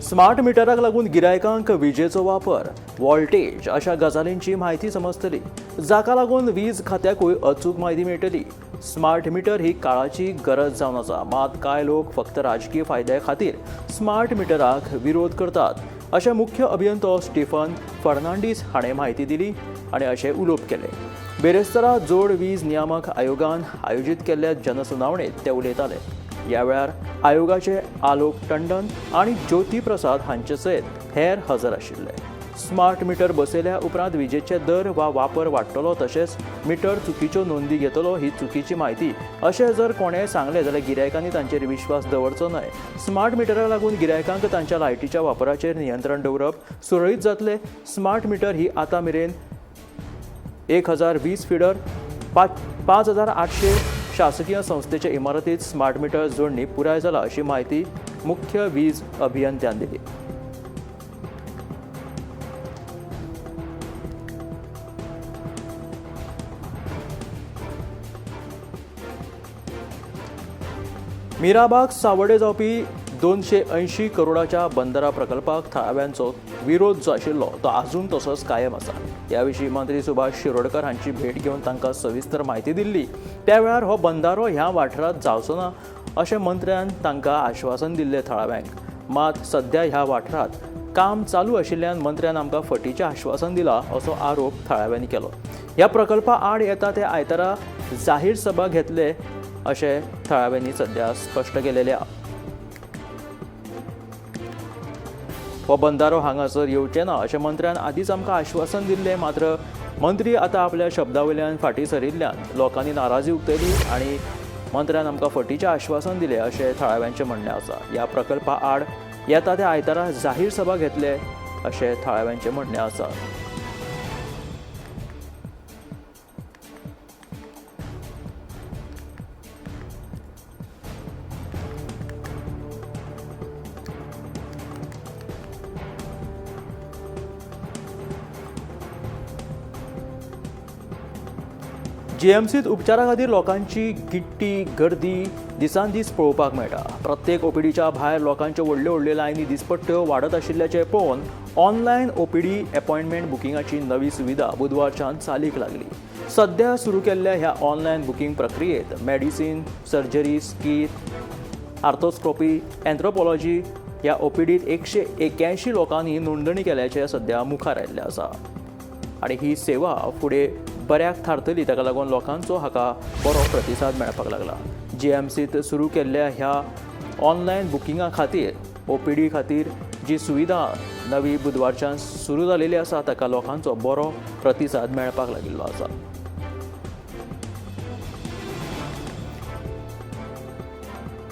Smart मिटराक लागून गिरायकांक विजेचो वापर, व्होल्टेज अशा गजालींची म्हायती समजतली, जाका लागून वीज खात्याकूय अचूक म्हायती मेळटली. स्मार्ट मिटर ही काळाची गरज जावन आसा, मात कांय लोक फक्त राजकीय फायद्या खातीर स्मार्ट मिटराक विरोध करतात, अशें मुख्य अभियंतो स्टीफन फर्नांडीस हाणें म्हायती दिली आनी अशें उलोवप केलें. बेरेस्तारा जोड वीज नियामक आयोगान आयोजीत केल्ल्या जनसुनावणेंत ते उलयताले. ह्या वेळार आयोगाचे आलोक टंडन आनी ज्योती प्रसाद हांचे सयत हेर हजर आशिल्ले. स्मार्ट मिटर बसयल्या उपरांत विजेचे दर वा वापर वाडटलो, तशेंच मिटर चुकीच्यो नोंदी घेतलो ही चुकीची म्हायती अशें जर कोणेंय सांगलें जाल्यार गिरायकांनी तांचेर विश्वास दवरचो न्हय. स्मार्ट मिटराक लागून गिरायकांक तांच्या लायटीच्या वापराचेर नियंत्रण दवरप सुरळीत जातलें. स्मार्ट मिटर ही आतां मेरेन 1020 फिडर 5800 शासकीय संस्थेचे इमारतीत स्मार्ट मिटर जोडणी पुराय जाला, अशी म्हायती मुख्य वीज अभियंत्यान दिली. मिराबाग सावडे जावपी 280 करोडाच्या बंदरा प्रकल्पाक थळाव्यांचो विरोध जो आशिल्लो तो आजून तसोच कायम आसा. ह्या विशीं मंत्री सुभाष शिरोडकर हांची भेट घेवन तांकां सविस्तर म्हायती दिल्ली. त्या वेळार हो बंदारो ह्या वाठारांत जावचो ना अशें मंत्र्यान तांकां आश्वासन दिल्लें थळाव्यांक. मात सध्या ह्या वाठारांत काम चालू आशिल्ल्यान मंत्र्यान आमकां फटीचें आश्वासन दिलां असो आरोप थळाव्यांनी केलो. ह्या प्रकल्पा आड येता ते आयतारा जाहीर सभा घेतले अशें थळाव्यांनी सध्या स्पश्ट केलेलें. हो बंदारो हांगासर येवचें ना अशें मंत्र्यान आदींच आमकां आश्वासन दिल्लें, मात्र मंत्री आतां आपल्या शब्दा वयल्यान फाटीं सरिल्ल्यान लोकांनी नाराजी उक्तयली आनी मंत्र्यान आमकां फटीचें आश्वासन दिलें अशें थळाव्यांचें म्हणणें आसा. ह्या प्रकल्पा आड येता ते आयतारा जाहीर सभा घेतले अशें थळाव्यांचें म्हणणें आसा. जीएमसीत उपचारा खातीर लोकांची गिट्टी गर्दी दिसान दीस पळोवपाक मेळटा. प्रत्येक ओपीडीच्या भायर लोकांच्यो व्हडल्यो व्हडल्यो लायनी दिसपट्ट्यो वाडत आशिल्ल्याचें पळोवन ऑनलायन ओपीडी अपॉयंटमेंट बुकिंगाची नवी सुविधा बुधवारच्यान चालीक लागली. सध्या सुरू केल्ल्या ह्या ऑनलायन बुकिंग प्रक्रियेत medicine, surgery, skin, arthroscopy, anthropology ह्या ओपीडीत 181 लोकांनी नोंदणी केल्याचें सध्या मुखार आयिल्लें आसा आनी ही सेवा फुडें बऱ्याक थारतली, ताका लागून लोकांचो हाका बरो प्रतिसाद मेळपाक लागला. जीएमसीत सुरू केल्ल्या ह्या ऑनलायन बुकिंगा खातीर ओपीडी खातीर जी सुविधा नवी बुधवारच्यान सुरू जालेली आसा ताका लोकांचो बरो प्रतिसाद मेळपाक लागिल्लो आसा.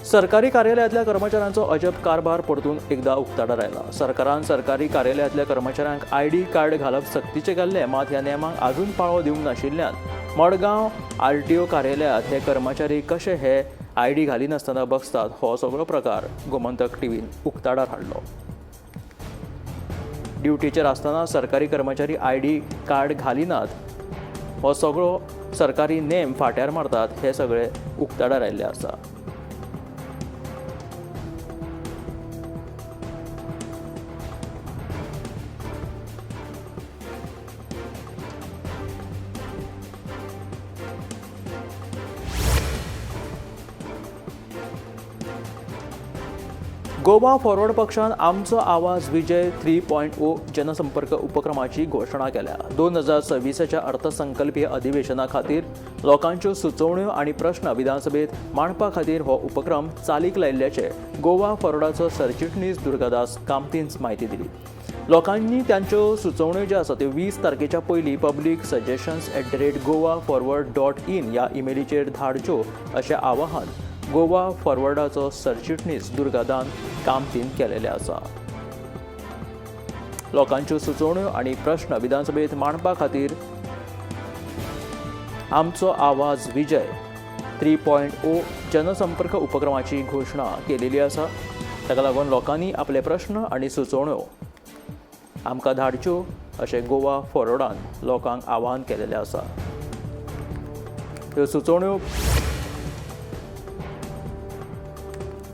सरकारी कार्यालयांतल्या कर्मचाऱ्यांचो अजब कारभार परतून एकदा उक्ताडार आयला. सरकारान सरकारी कार्यालयांतल्या कर्मचाऱ्यांक आयडी कार्ड घालप सक्तीचें केल्लें, मात ह्या नेमांक आजून पाळो दिवंक नाशिल्ल्यान मडगांव आरटीओ कार्यालयांत हे कर्मचारी कशे हे आयडी घालिनासतना बसतात हो सगळो प्रकार गोमंतक टीव्हीन उक्ताडार हाडलो. ड्युटीचेर आसतना सरकारी कर्मचारी आयडी कार्ड घालिनात, हो सगळो सरकारी नेम फाट्यार मारतात हे सगळे उक्ताडार आयिल्लें आसा. गोवा फॉरवर्ड पक्षान आमचो आवाज विजय 3.0 जनसंपर्क उपक्रमाची घोशणा केल्या. 2026 अर्थसंकल्पीय अधिवेशना खातीर लोकांच्यो सुचोवण्यो आनी प्रश्न विधानसभेत मांडपा खातीर हो उपक्रम चालीक लायिल्ल्याचे गोवा फॉरवर्डाचो सरचिटणीस दुर्गादास कामतीन म्हायती दिली. लोकांनी तांच्यो सुचोवण्यो ज्यो आसा त्यो 20 तारखेच्या पयलीं पब्लीक सजेशन्स @goaforward.in ह्या इमेलीचेर धाडच्यो अशें आवाहन गोवा फॉरवर्डाचो सरचिटणीस दुर्गादान कामतीन केलेलें आसा. लोकांच्यो सुचोवण्यो आनी प्रश्न विधानसभेत मांडपा खातीर आमचो आवाज विजय 3.0 जनसंपर्क उपक्रमाची घोशणा केलेली आसा. ताका लागून लोकांनी आपले प्रश्न आनी सुचोवण्यो आमकां धाडच्यो अशें गोवा फॉरवर्डान लोकांक आवाहन केलेलें आसा. ह्यो सुचोवण्यो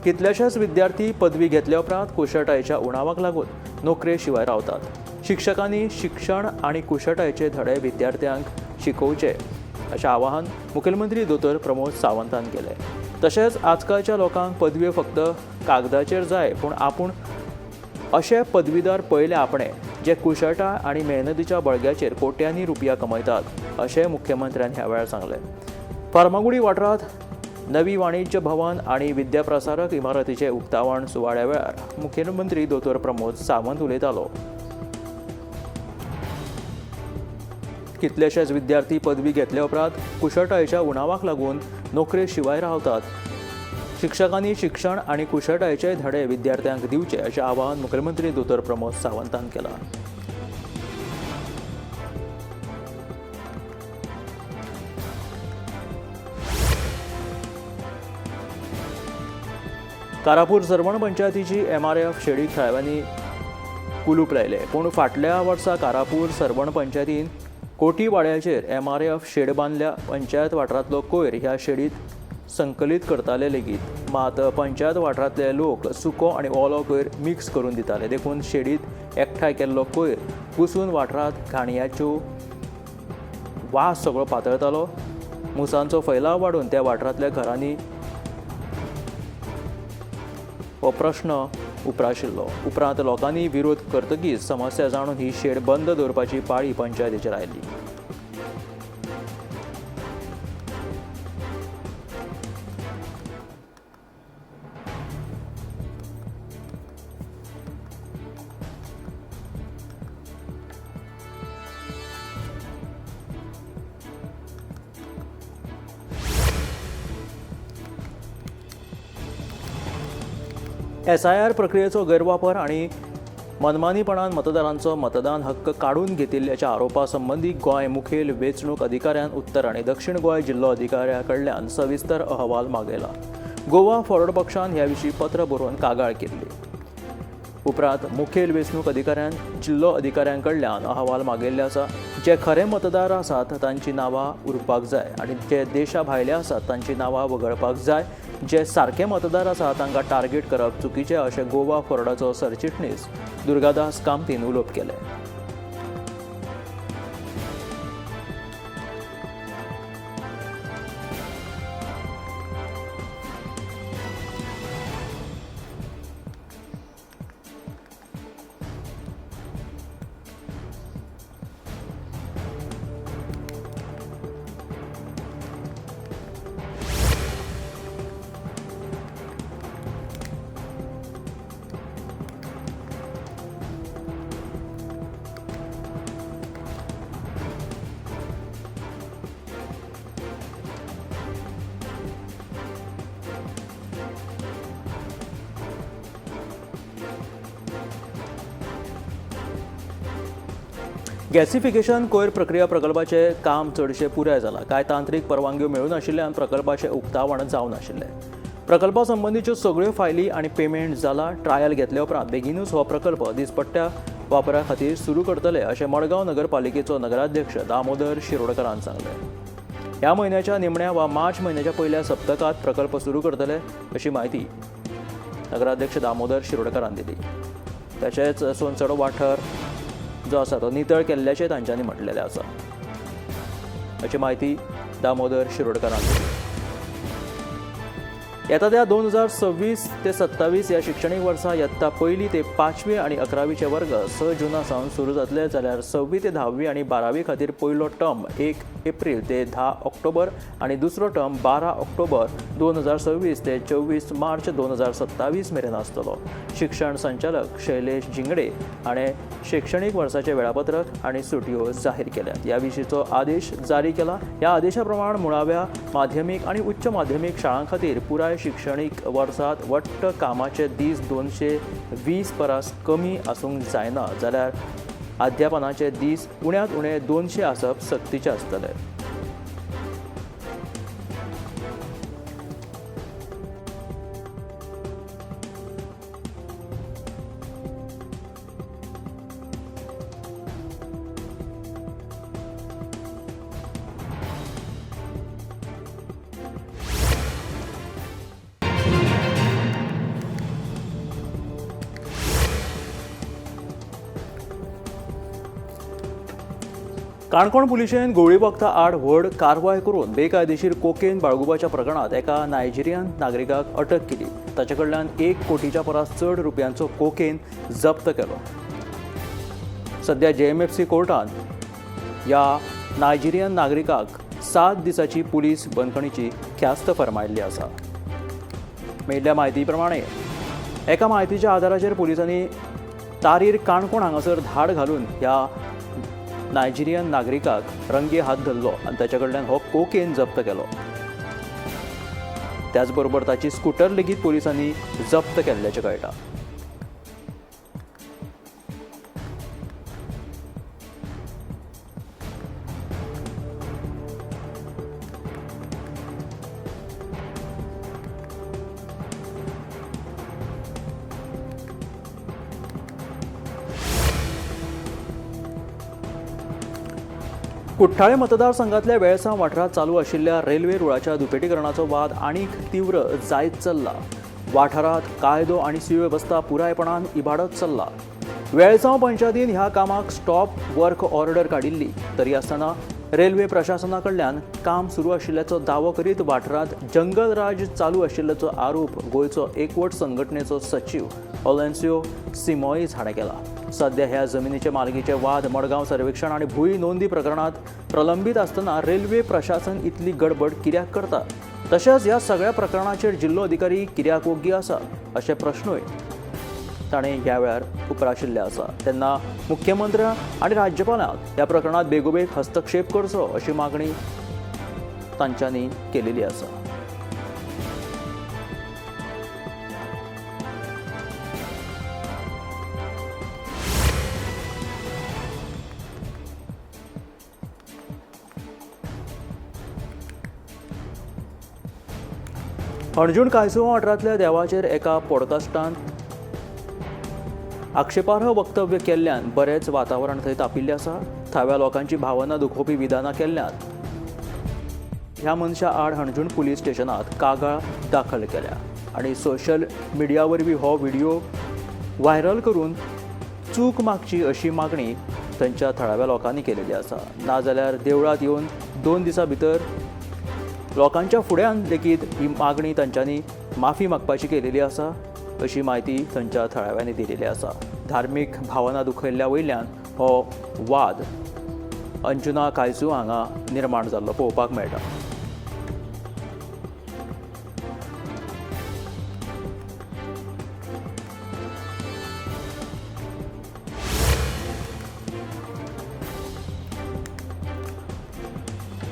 कितलेशेच विद्यार्थी पदवी घेतल्या उपरांत कुशळटायेच्या उणावाक लागून नोकरे शिवाय रावतात. शिक्षकांनी शिक्षण आनी कुशळटायेचे धडे विद्यार्थ्यांक शिकोवचे अशें आवाहन मुखेलमंत्री दोतोर प्रमोद सावंतान केलें. तशेंच आजकालच्या लोकांक पदव्यो फक्त कागदाचेर जाय, पूण आपूण अशे पदवीदार पळयले आपणे जे कुशळटाय आनी मेहनतीच्या बळग्याचेर कोट्यांनी रुपया कमयतात अशें मुख्यमंत्र्यान ह्या वेळार सांगलें. फार्मागुडी वाठारांत नवी वाणिज्य भवन आनी विद्याप्रसारक इमारतीचें उक्तावण सुवाळ्या वेळार मुखेलमंत्री दोतोर प्रमोद सावंत उलयतालो. कितलेशेच विद्यार्थी पदवी घेतल्या उपरांत कुशळटायेच्या उणावाक लागून नोकरे शिवाय रावतात. शिक्षकांनी शिक्षण आनी कुशळटायेचे धडे विद्यार्थ्यांक दिवचे अशें आवाहन मुखेलमंत्री दोतोर प्रमोद सावंतान केलां. कारापूर सर्वण पंचायतीची एमआरएफ शेडीक थळाव्यांनी कुलूप लायलें, पूण फाटल्या वर्सा कारापूर सर्वण पंचायतीन कोटीवाड्याचेर एमआरएफ शेड बांदल्या. पंचायत वाठारांतलो कोयर ह्या शेडीत संकलीत करताले लेगीत, मात पंचायत वाठारांतले लोक सुको आनी ओलो कोयर मिक्स करून दिताले, देखून शेडीत एकठांय केल्लो कोयर कुसून वाठारांत घाणयाच्यो वास सगळो पातळतालो. मुसांचो फैलाव वाडून त्या वाठारांतल्या घरांनी हो प्रश्न उप्राशिल्लो. उपरांत लोकांनी विरोध करतकीच समस्या जाणून ही शेड बंद दवरपाची पाळी पंचायतीचेर आयली. एसआयआर प्रक्रियेचो गैरवापर आनी मनमानीपणान मतदारांचो मतदान हक्क काडून घेतिल्ल्याच्या आरोपा संबंदी गोंय मुखेल वेंचणूक अधिकाऱ्यान उत्तर आनी दक्षिण गोंय जिल्लो अधिकाऱ्या कडल्यान सविस्तर अहवाल मागयला. गोवा फॉरवर्ड पक्षान ह्या विशीं पत्र बरोवन कागाळ केल्ली. उपरांत मुखेल वेंचणूक अधिकाऱ्यान जिल्लो अधिकाऱ्यां कडल्यान अहवाल मागयल्ले आसा. जे खरे मतदार आसात तांची नांवां उरपाक जाय आनी जे देशा भायले आसात तांची नांवां वगळपाक जाय. जे सारके मतदार आसात तांकां टार्गेट करप चुकीचें अशें गोवा फॉरवर्डाचो सरचिटणीस दुर्गादास कामतीन उलोवप केलें. गॅसिफिकेशन कोयर प्रक्रिया प्रकल्पाचें काम चडशें पुराय जालां. कांय तांत्रीक परवानग्यो मेळूनाशिल्ल्यान प्रकल्पाचें उक्तावण जावनाशिल्लें. प्रकल्पा संबंदीच्यो सगळ्यो फायली आनी पेमेंट जाला. ट्रायल घेतल्या उपरांत बेगीनूच हो प्रकल्प दिसपट्ट्या वापरा खातीर सुरू करतले अशें मडगांव नगरपालिकेचो नगराध्यक्ष दामोदर शिरोडकरान सांगलें. ह्या म्हयन्याच्या निमण्या वा मार्च म्हयन्याच्या पयल्या सप्तकांत प्रकल्प सुरू करतले अशी म्हायती नगराध्यक्ष दामोदर शिरोडकरान दिली. तशेंच सोनसडो वाठार जो आसा तो नितळ केल्ल्याचें तांच्यांनी म्हटलेलें आसा अशी म्हायती दामोदर शिरोडकरान दिली. येता त्या 2026 ते 27 ह्या शिक्षणीक वर्सा यत्ता पयली ते पांचवी आनी 11वीचे वर्ग 6 जुना सावन सुरू जातले, जाल्यार 6वी ते 10वी आनी 12वी खातीर पयलो टर्म 1 एप्रील ते 10 ऑक्टोबर आनी दुसरो टर्म 12 ऑक्टोबर 2026 ते 24 मार्च 2027 मेरेन आसतलो. शिक्षण संचालक शैलेश झिंगडे हाणें शिक्षणीक वर्साचें वेळापत्रक आनी सुटयो जाहीर केल्यात. ह्या विशींचो आदेश जारी केला. ह्या आदेशा प्रमाण मुळाव्या माध्यमीक आनी उच्च माध्यमीक शाळां खातीर पुराय शिक्षणीक वर्सात वट्ट कामाचे दीस 220 परस कमी आसूंक जायना, जाल्यार अध्यापनाचे दीस उण्यांत उणे 200 आसप सक्तीचें आसतलें. काणकोण पुलिशेन गोळी वखदां आड व्हड कारवाय करून बेकायदेशीर कोकेन बाळगुपाच्या प्रकरणांत एका नायजेरियन नागरिकाक अटक केली. ताचे कडल्यान 1 कोटीच्या परस चड रुपयांचो कोकेन जप्त केलो. सध्या JMFC कोर्टान ह्या नायजेरियन नागरिकाक 7 दिसांची पुलीस बंदखणीची ख्यास्त फर्मायिल्ली आसा. मेळिल्ल्या म्हायती प्रमाणे एका म्हायतीच्या आदाराचेर पुलिसांनी तारीर काणकोण हांगासर धाड घालून ह्या नायजेरियन नागरिकाक रंगे हात धरलो आनी ताच्या कडल्यान हो कोकेन जप्त केलो. त्याचबरोबर ताची स्कूटर लेगीत पुलिसांनी जप्त केल्ल्याचें कळटा. कुठ्ठाळे मतदारसंघातल्या वेळसांव वाठारांत चालू आशिल्ल्या रेल्वे रुळाच्या दुपेटीकरणाचो वाद आनीक तीव्र जायत चल्ला. वाठारांत कायदो आनी सुवेवस्था पुरायपणान इबाडत चल्ला. वेळसांव पंचायतीन ह्या कामाक स्टॉप वर्क ऑर्डर काडिल्ली, तरी आसतना रेल्वे प्रशासना कडल्यान काम सुरू आशिल्ल्याचो दावो करीत वाठारांत जंगल राज चालू आशिल्ल्याचो आरोप गोंयचो एकवट संघटनेचो सचीव ओलेन्सियो सिमोईज हाणें केला. सध्या ह्या जमिनीचे मालकीचे वाद मडगांव सर्वेक्षण आनी भूंय नोंदी प्रकरणांत प्रलंबीत आसतना रेल्वे प्रशासन इतली गडबड कित्याक करता, तशेंच ह्या सगळ्या प्रकरणाचेर जिल्लो अधिकारी कित्याक वोग्गी आसा अशे प्रश्नूय ताणें ह्या वेळार उप्राशिल्ले आसा. तेन्ना मुख्यमंत्री आनी राज्यपालांक ह्या प्रकरणांत बेगोबेग हस्तक्षेप करचो अशी मागणी तांच्यांनी केलेली आसा. हणजूण कायसुवा वाठारांतल्या देवाचेर एका पॉडकास्टांत आक्षेपार्ह वक्तव्य केल्ल्यान बरेंच वातावरण थंय तापिल्लें आसा. थळाव्या लोकांची भावना दुखोवपी विधानां केल्ल्यान ह्या मनशा आड हणजूण पुलीस स्टेशनांत कागाळ दाखल केल्या आनी सोशल मिडिया वरवीं हो व्हिडिओ व्हायरल करून चूक मागची अशी मागणी थंयच्या थळाव्या लोकांनी केलेली आसा. नाजाल्यार देवळांत येवन 2 दिसां भितर लोकांच्या फुड्यान लेगीत ही मागणी तांच्यांनी माफी मागपाची केलेली आसा अशी म्हायती थंयच्या थळाव्यांनी दिलेली आसा. धार्मीक भावना दुखयल्ल्या वयल्यान हो वाद अंजुना कायजू हांगा निर्माण जाल्लो पळोवपाक मेळटा.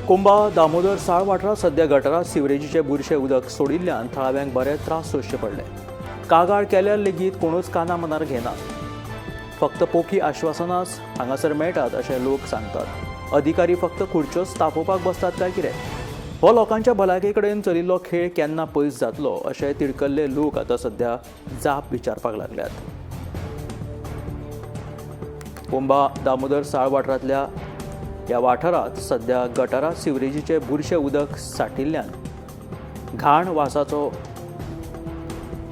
कोंबा दामोदर साळ वाठारांत सध्या गटारांत सिवरेजीचे बुरशे उदक सोडिल्ल्यान थळाव्यांक बरे त्रास सोंसचे पडले. कागाळ केल्यार लेगीत कोणूच काना मनार घेना, फक्त पोखी आश्वासनाच हांगासर मेळटात अशें लोक सांगतात. अधिकारी फक्त खुर्च्योच तापोवपाक बसतात काय कितें? हो लोकांच्या भलायके कडेन चलिल्लो खेळ केन्ना पयस जातलो अशें तिडकल्ले लोक आतां सध्या जाप विचारपाक लागल्यात. कोंबा दामोदर साळ वाठारांतल्या ह्या वाठारांत सध्या गटारांत सिवरेजीचे बुरशे उदक साठिल्ल्यान घाण वासाचो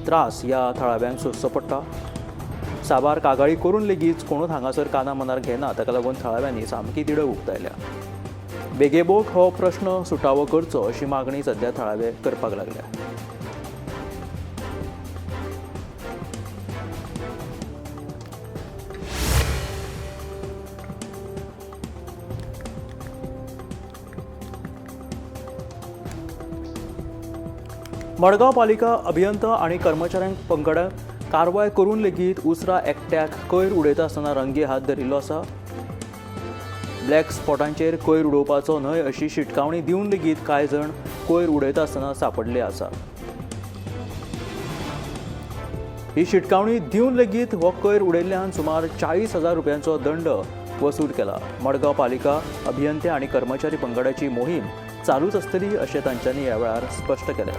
त्रास ह्या थळाव्यांक सोंसचो पडटा. साबार कागाळी करून लेगीत कोणूच हांगासर काना मनार घेना, ताका लागून थळाव्यांनी सामकी तिडक उक्तायल्या. बेगोबेग हो प्रश्न सुटावो करचो अशी मागणी सध्या थळावे करपाक लागल्या. मडगांव पालिका अभियंता आनी कर्मचाऱ्यांक पंगडाक कारवाय करून लेगीत उसरा एकट्याक कोयर उडयता आसतना रंगे हात धरिल्लो आसा. ब्लॅक स्पॉटांचेर कोयर उडोवपाचो न्हय अशी शिटकावणी दिवन लेगीत कांय जाण कोयर उडयता आसतना सांपडले आसा. ही शिटकावणी दिवन लेगीत हो कोयर उडयल्ल्यान सुमार 40,000 रुपयांचो दंड वसूल केला. मडगांव पालिका अभियंते आनी कर्मचारी पंगडाची मोहीम चालूच आसतली अशें तांच्यांनी ह्या वेळार स्पश्ट केलें.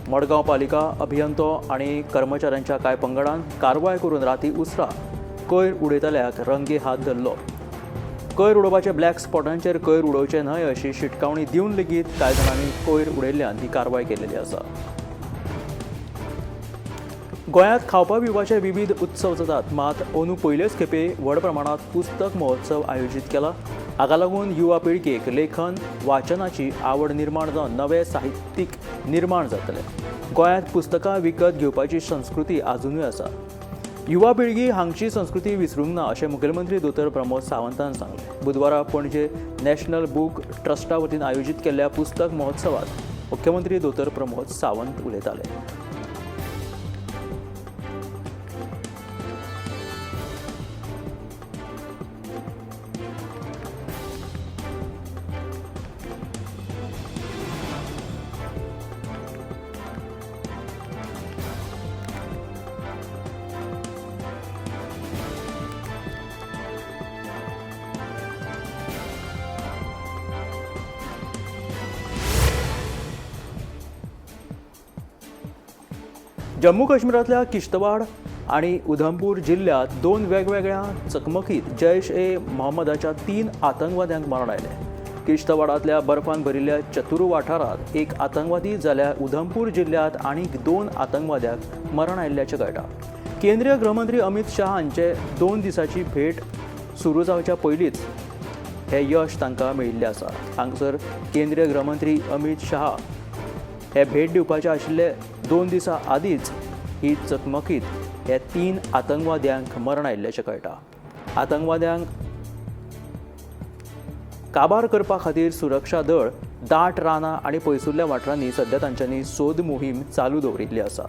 मडगांव पालिका अभियंतो आनी कर्मचाऱ्यांच्या कांय पंगडान कारवाय करून राती उसरा कोयर उडयतल्याक रंगे हात धरलो. कोयर उडोवपाचे ब्लॅक स्पॉटांचेर कोयर उडोवचे न्हय अशी शिटकावणी दिवन लेगीत कांय जाणांनी कोयर उडयल्ल्यान ही कारवाय केलेली आसा. गोंयांत खावपा पिवपाचे विविध उत्सव जातात, मात अंदू पयलेच खेपे व्हड प्रमाणांत पुस्तक महोत्सव आयोजीत केला. हाका लागून युवा पिळगेक लेखन वाचनाची आवड निर्माण जावन नवे साहित्यीक निर्माण जातले. गोंयांत पुस्तकां विकत घेवपाची संस्कृती आजुनूय आसा. युवा पिळगी हांगची संस्कृती विसरूंक ना अशें मुखेलमंत्री दोतोर प्रमोद सावंतान सांगलें. बुधवारा पणजे नॅशनल बूक ट्रस्टा वतीन आयोजीत केल्ल्या पुस्तक महोत्सवात मुख्यमंत्री दोतोर प्रमोद सावंत उलयताले. जम्मू काश्मीरांतल्या किश्तवाड आनी उधमपूर जिल्ल्यांत दोन वेगवेगळ्या चकमकीत जैश ए मोहम्मदाच्या 3 आतंकवाद्यांक मरण आयलें. किश्तवाडांतल्या बर्फान भरिल्ल्या चतुरू वाठारांत एक आतंकवादी जाल्यार उधमपूर जिल्ल्यांत आनीक 2 आतंकवाद्यांक मरण आयिल्ल्याचें कळटा. केंद्रीय गृहमंत्री अमित शाह हांचे 2 दिसांची भेट सुरू जावच्या पयलींच हें यश तांकां मेळिल्लें आसा. हांगसर केंद्रीय गृहमंत्री अमित शाह हे भेट दिवपाचे आशिल्ले 2 दिसां आदींच ही चकमकीत हे 3 आतंकवाद्यांक मरण आयिल्ल्याचें कळटा. आतंकवाद्यांक काबार करपा खातीर सुरक्षा दळ दाट रानां आनी पयसुल्ल्या वाठारांनी सद्या तांच्यांनी सोद मोहीम चालू दवरिल्ली आसा.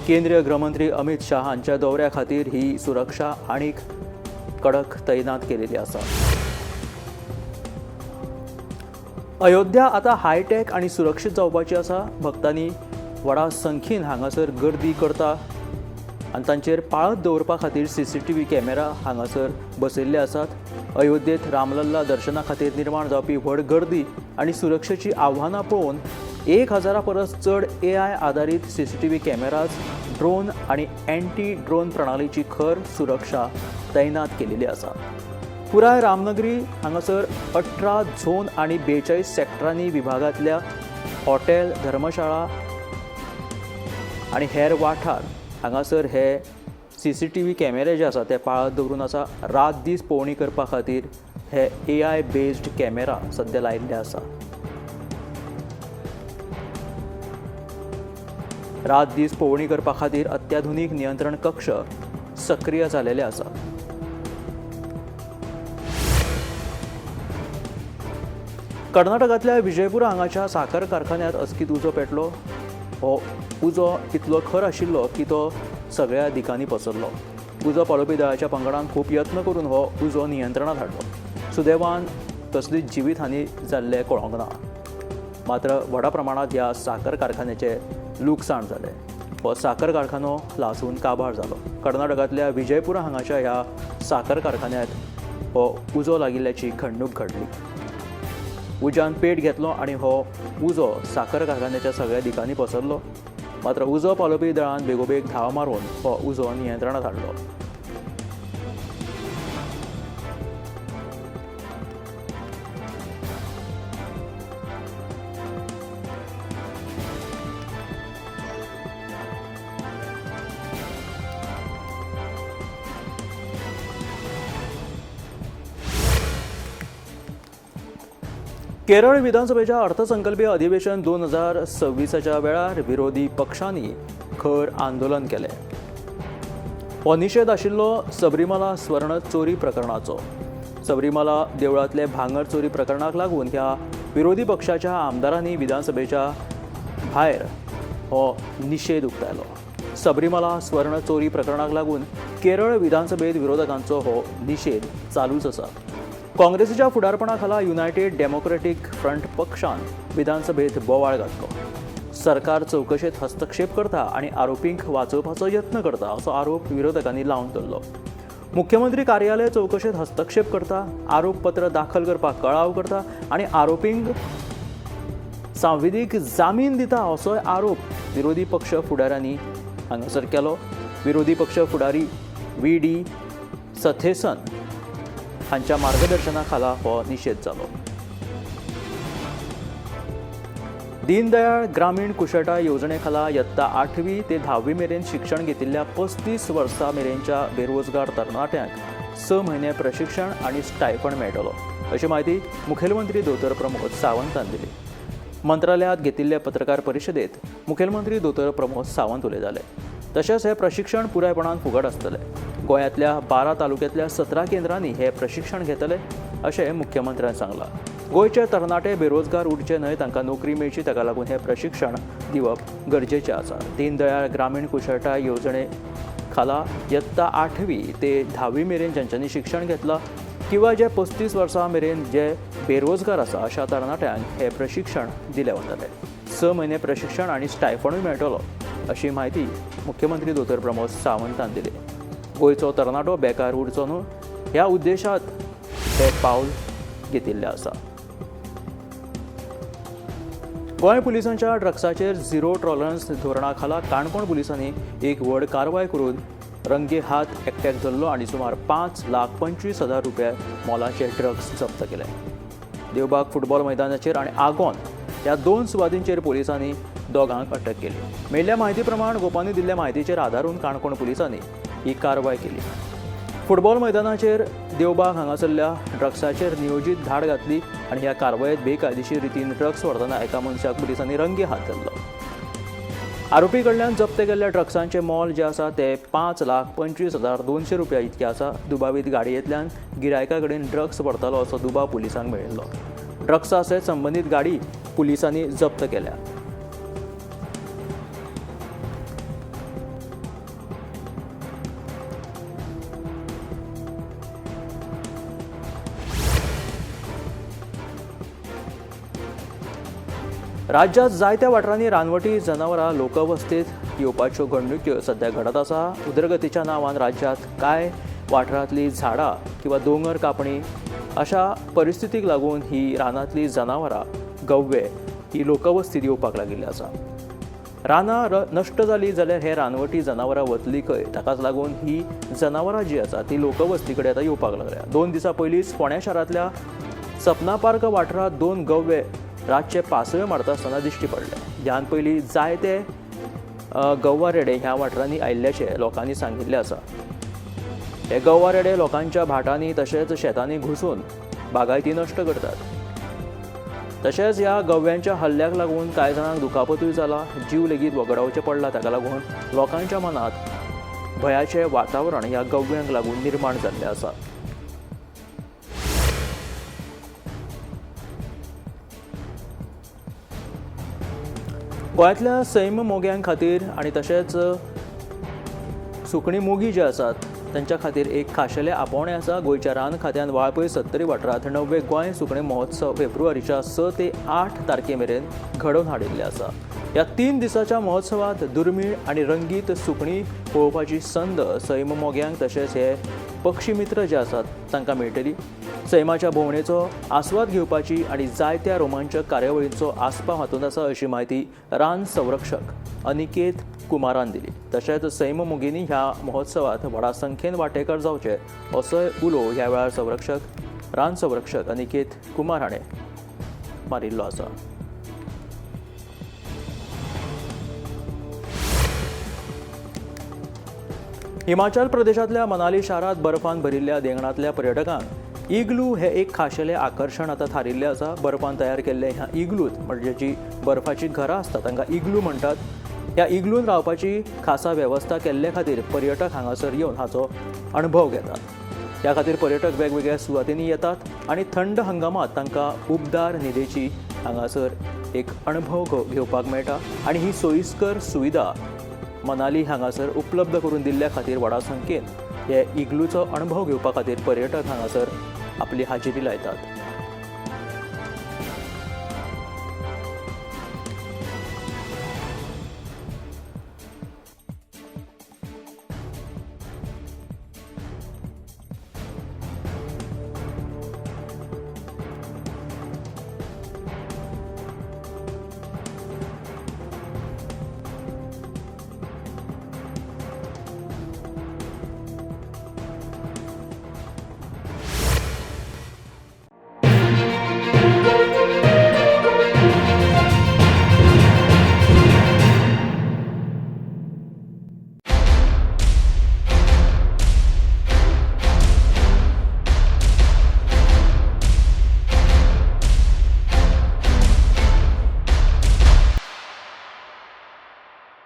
केंद्रीय गृहमंत्री अमित शाह हांच्या दौऱ्या खातीर ही सुरक्षा आनीक कडक तैनात केलेली आसा. अयोध्या आतां हायटेक आनी सुरक्षीत जावपाची आसा. भक्तांनी व्हडा संख्येन हांगासर गर्दी करता आनी तांचेर पाळत दवरपा खातीर CCTV camera हांगासर बसयल्ले आसात. अयोध्येत रामलल्ला दर्शना खातीर निर्माण जावपी व्हड गर्दी आनी सुरक्षेची आव्हानां पळोवन 1000 परस चड AI आदारीत CCTV cameras, drone आनी एंटी ड्रोन प्रणालीची खर सुरक्षा तैनात केलेली आसा. पुराय रामनगरी हांगासर 18 झोन आनी 42 सेक्टरांनी विभागांतल्या हॉटेल, धर्मशाळा आनी हेर वाठार हांगासर हे CCTV कॅमेरे जे आसा ते पाळत दवरून आसा. रात दीस पळोवणी करपा खातीर हे AI based camera सद्या लायिल्ले आसा. रात दीस पळोवणी करपा खातीर अत्याधुनीक नियंत्रण कक्ष सक्रिय जालेले आसा. कर्नाटकांतल्या विजयपूर हांगाच्या साखर कारखान्यांत अचकीत उजो पेटलो. हो उजो इतलो खर आशिल्लो की तो सगळ्या दिकांनी पसरलो. उजो पालोवपी दळाच्या पंगडान खूब यत्न करून हो उजो नियंत्रणांत हाडलो. सुदैवान कसलीच जिवीत हानी जाल्लें कळोंक ना, मात्र व्हडा प्रमाणांत ह्या साखर कारखान्याचें लुकसाण जालें. हो साखर कारखानो लासून काबार जालो. कर्नाटकांतल्या विजयपूर हांगाच्या ह्या साखर कारखान्यांत हो उजो लागिल्ल्याची घडणूक घडली. उज्यान पेट घेतलो आनी हो उजो साखर कारखान्याच्या सगळ्या दिकांनी पसरलो. मात्र उजो पालोवपी दळान बेगोबेग धांव मारून हो उजो नियंत्रणांत हाडलो. केरळ विधानसभेच्या अर्थसंकल्पीय अधिवेशन 2026 वेळार विरोधी पक्षांनी खर आंदोलन केलें. हो निशेध आशिल्लो सबरीमाला स्वर्ण चोरी प्रकरणाचो. सबरीमाला देवळांतले भांगर चोरी प्रकरणाक लागून ह्या विरोधी पक्षाच्या आमदारांनी विधानसभेच्या भायर हो निशेध उक्तायलो. सबरीमाला स्वर्ण चोरी प्रकरणाक लागून केरळ विधानसभेत विरोधकांचो हो निशेध चालूच आसा. काँग्रेसीच्या फुडारपणा खाला युनायटेड डेमोक्रेटीक फ्रंट पक्षान विधानसभेत बोवाळ घातलो. सरकार चवकशेत हस्तक्षेप करता आनी आरोपींक वाचोवपाचो यत्न करता असो आरोप विरोधकांनी लावन धरलो. मुख्यमंत्री कार्यालय चवकशेत हस्तक्षेप करता, आरोपपत्र दाखल करपाक कळाव करता आनी आरोपींक सांविधीक जामीन दिता असोय आरोप विरोधी पक्ष फुडाऱ्यांनी हांगासर केलो. विरोधी पक्ष फुडारी VD Satheesan हांच्या मार्गदर्शना खाला हो निशेध जालो. दीनदयाळ ग्रामीण कुशळटाय येवजणे खाला यत्ता 8वी ते 10वी मेरेन शिक्षण घेतिल्ल्या 35 वर्सां मेरेनच्या बेरोजगार तरणाट्यांक 6 म्हयने प्रशिक्षण आनी स्टायफंड मेळटलो अशी म्हायती मुखेलमंत्री दोतोर प्रमोद सावंतान दिली. मंत्रालयात घेतिल्ले पत्रकार परिशदेत मुखेलमंत्री दोतोर प्रमोद सावंत उलयताले. तशेंच हें प्रशिक्षण पुरायपणान फुकट आसतलें. गोंयांतल्या 12 तालुक्यांतल्या 17 केंद्रांनी हें प्रशिक्षण घेतले अशें मुख्यमंत्र्यान सांगलां. गोंयचे तरणाटे बेरोजगार उरचे न्हय, तांकां नोकरी मेळची, ताका लागून हें प्रशिक्षण दिवप गरजेचें आसा. दीनदयाळ ग्रामीण कुशळटाय येवजणे खाला यत्ता 8वी ते 10वी मेरेन ज्यांच्यांनी शिक्षण घेतलां किंवा जे 35 वर्सां मेरेन जे बेरोजगार आसा अशा तरणाट्यांक हें प्रशिक्षण दिलें वतलें. 6 म्हयने प्रशिक्षण आनी स्टायफंडूय मेळटलो अशी म्हायती मुख्यमंत्री दोतोर प्रमोद सावंतान दिली. गोंयचो तरणाटो बेकार उरचो न्हू ह्या उद्देशात हे पावल घेतिल्लें आसा. गोंय पुलिसांच्या ड्रग्साचेर झिरो टॉलरन्स धोरणा खाला काणकोण पुलिसांनी एक व्हड कारवाय करून रंगे हात एकट्याक धरलो आनी सुमार 5,25,000 रुपया मोलाचे ड्रग्स जप्त केले. देवबाग फुटबॉल मैदानाचेर आनी आगोन ह्या 2 सुवातींचेर पुलिसांनी दोगांक अटक केली. मेळिल्ल्या म्हायती प्रमाण गोपांनी दिल्ल्या म्हायतीचेर आदारून काणकोण पुलिसांनी ही कारवाय केली. फुटबॉल मैदानाचेर देवबाग हांगासरल्या ड्रग्साचेर नियोजीत धाड घातली आनी ह्या कारवायेत बेकायदेशीर रितीन ड्रग्स व्हरतना एका मनशाक पुलिसांनी रंगे हात धरलो. आरोपी कडल्यान जप्त केल्ल्या ड्रग्सांचें मोल जें आसा तें 5,25,200 रुपया इतकें आसा. दुबावीत गाडयेंतल्यान गिरायका कडेन ड्रग्स व्हरतालो असो दुबाव पुलिसांक मेळिल्लो. ड्रग्सा सयत संबंदीत गाडी पुलिसांनी जप्त केल्या. राज्यात जायत्या वाठारांनी रानवटी जनावरां लोकवस्तीत येवपाच्यो घडणुक्यो सध्या घडत आसा. उदरगतीच्या नांवान राज्यांत कांय वाठारांतलीं झाडां किंवा दोंगर कापणी अशा परिस्थितीक लागून ही रानांतलीं जनावरां गव्वे ही लोकवस्तीत येवपाक लागिल्ली आसा. रानां नश्ट जाली जाल्यार हे रानवटी जनावरां वतली खंय? ताकाच लागून ही जनावरां जी आसा ती लोकवस्ती कडेन आतां येवपाक लागल्या. 2 दिसां पयलींच फोंड्या शारांतल्या सपना पार्क वाठारांत 2 गव्वे रातचे पासयो मारता आसतना दिश्टी पडले. ह्यान पयलीं जायते गव्वा रेडे ह्या वाठारांनी आयिल्ल्याचें लोकांनी सांगिल्लें आसा. हे गव्वा रेडे लोकांच्या भाटांनी तशेंच शेतांनी घुसून बागायती नश्ट करतात. तशेंच ह्या गव्यांच्या हल्ल्याक लागून कांय जाणांक दुखापतूय जाला, जीव लेगीत वगडावचें पडला. ताका लागून लोकांच्या मनांत भंयाचें वातावरण ह्या गव्यांक लागून निर्माण जाल्लें आसा. गोंयांतल्या सैम मोग्यां खातीर आनी तशेंच सुकणी मोगी जे आसात तांच्या खातीर एक खाशेलें आपोवणें आसा. गोंयच्या रान खात्यान वाळपय 70 वाठारांत 9वे गोंय सुकणें महोत्सव फेब्रुवारीच्या 6 ते 8 तारखे मेरेन घडोवन हाडिल्लें आसा. ह्या 3 दिसाच्या महोत्सवात दुर्मीळ आनी रंगीत सुकणीं पळोवपाची संद सैम मोग्यांक तशेंच हे पक्षी मित्र जे आसात तांकां मेळटली. सैमाच्या भोंवडेचो आस्वाद घेवपाची आनी जायत्या रोमांचक कार्यावळींचो आस्पाव हातूंत आसा अशी म्हायती रान संरक्षक अनिकेत कुमारान दिली. तशेंच सैम मोगींनी ह्या महोत्सवात व्हडा संख्येन वांटेकार जावचे असोय उलो ह्या वेळार रान संरक्षक अनिकेत कुमार हाणें मारिल्लो आसा. हिमाचल प्रदेशांतल्या मनाली शारांत बर्फान भरिल्ल्या देंगणांतल्या पर्यटकांक इग्लू हे एक खाशेलें आकर्शण आतां थारिल्लें आसा. बर्फान तयार केल्ले ह्या इग्लूत म्हणजे जी बर्फाचीं घरां आसता तांकां इग्लू म्हणटात. ह्या इग्लून रावपाची खासा वेवस्था केल्ले खातीर पर्यटक हांगासर येवन हाचो अणभव घेतात. ह्या खातीर पर्यटक वेगवेगळ्या सुवातींनी येतात आनी थंड हंगामांत तांकां उबदार न्हिदेची हांगासर एक अणभव घेवपाक मेळटा आनी ही सोयीस्कर सुविधा मनाली हांगासर उपलब्ध करून दिल्ल्या खातीर व्हडा संख्येन हे इग्लूचो अणभव घेवपा खातीर पर्यटक हांगासर आपली हाजेरी लायतात.